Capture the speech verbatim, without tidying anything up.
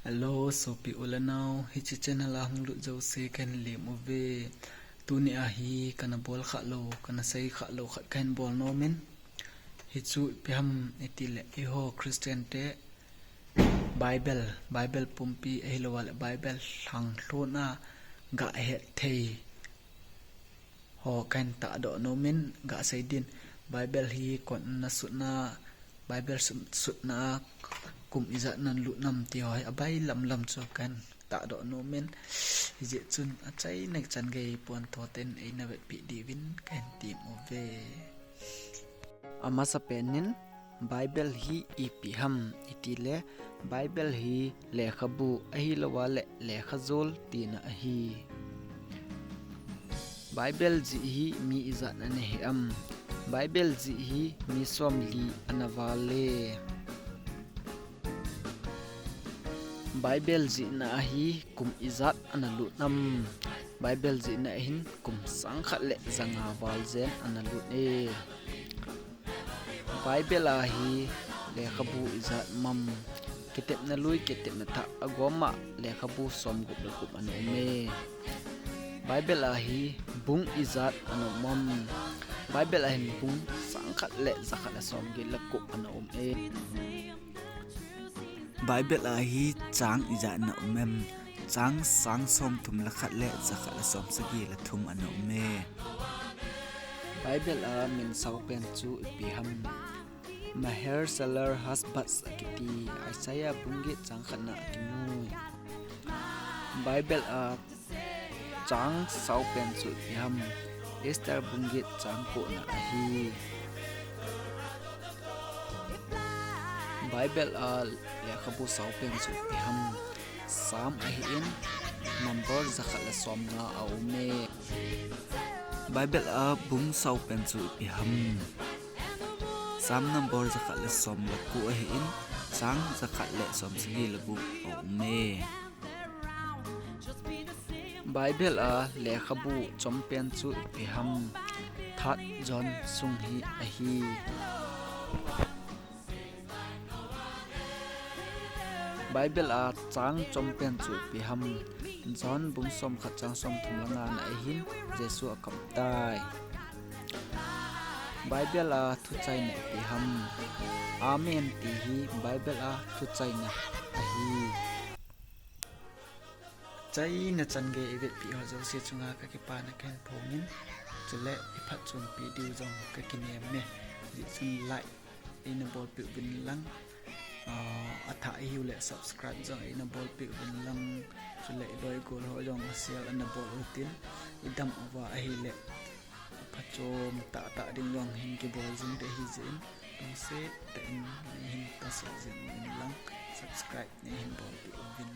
Hello, sopi u le nao, hiche channel a hung lut jouse kahin lem uve. Tuni a hi kana bol kha lou, kana sei kha lou khat kahin bol nom in. Hichu ipi ham itile, eiho Christian te Bible, Bible pumpi ahilou le Bible lhang lhon a ga het thei ho kahin tahdoh nom in, ga sei din. Bible hi koin ana sutna, Bible sut-, sutna a kum ijat ana lut nam ti ho hi abailam lam chu kahin tahdoh nom in. Hijeh chun achaina chan gei pon tho ten eina vetpeh diuvin kahin tem uve. Amasapen in, Bible hi ipi ham itile, Bible hi lekhabu ahilou le lekhajol tina ahi. Bible jih hi mi ijat ana he am? Bible jih hi mi somli ana val e. Bible jihna a hi kum ijat ana lut am? Bible jihna a hin kum sang khat le ja nga val jen ana lut e. Bible a hi lekhabu ijat um am? Kitepna lui, kitepna thah, agom a lekhabu somgup le gup ana um e. Bible a hi bung ijat ana um am? Bible a hin bung sang khat le ja khat le somget le gup ana um e. Bible a hi chang ijat ana um em? Chang sang somthum le khat le ja khat le somsagi le thum ana um e. Bible a min saupen chu ipi ham? Maher Shalal Hash Baz akiti, Isaiah bung get chang khatna akimu. Bible a chang saupen chu ipi ham? Esther bung get chang kona ahi. Bible a lekhabu saupen chu ipi ham? Psalm ahin, number ja khat le somnga a um e. Bible a bung saupen chu ipi ham? Psalm number ja khat le som le ko ahin, chang ja khat le somsagi le gup a um e. Bible a lekhabu chompen chu ipi ham? Third John sung hi ahi. Bible a chang chompen chu ipi ham? John bung somkhat chang somthum le ngana ahin, Jesu akap tai. Bible a thuchaina ipi ham? Amen ti hi Bible a thuchaina ahi. Chaina chan gei eivetpeh ho jouse chunga kakipana kahin phongin, chule iphatchompi diu jong kakinem e. Hijeh chun like eina bolpeh uvin lang, ah, athah ihiu le subscribe jong eina bolpeh uvin lang, chule iloi igol ho jong share ana bol utin, idam uva ahile aphatchom tahtah ding jong hin kibol jing ding ahijeh in, lungset tah in neihin tahsan jing uvin lang, subscribe neihin bolpeh uvin.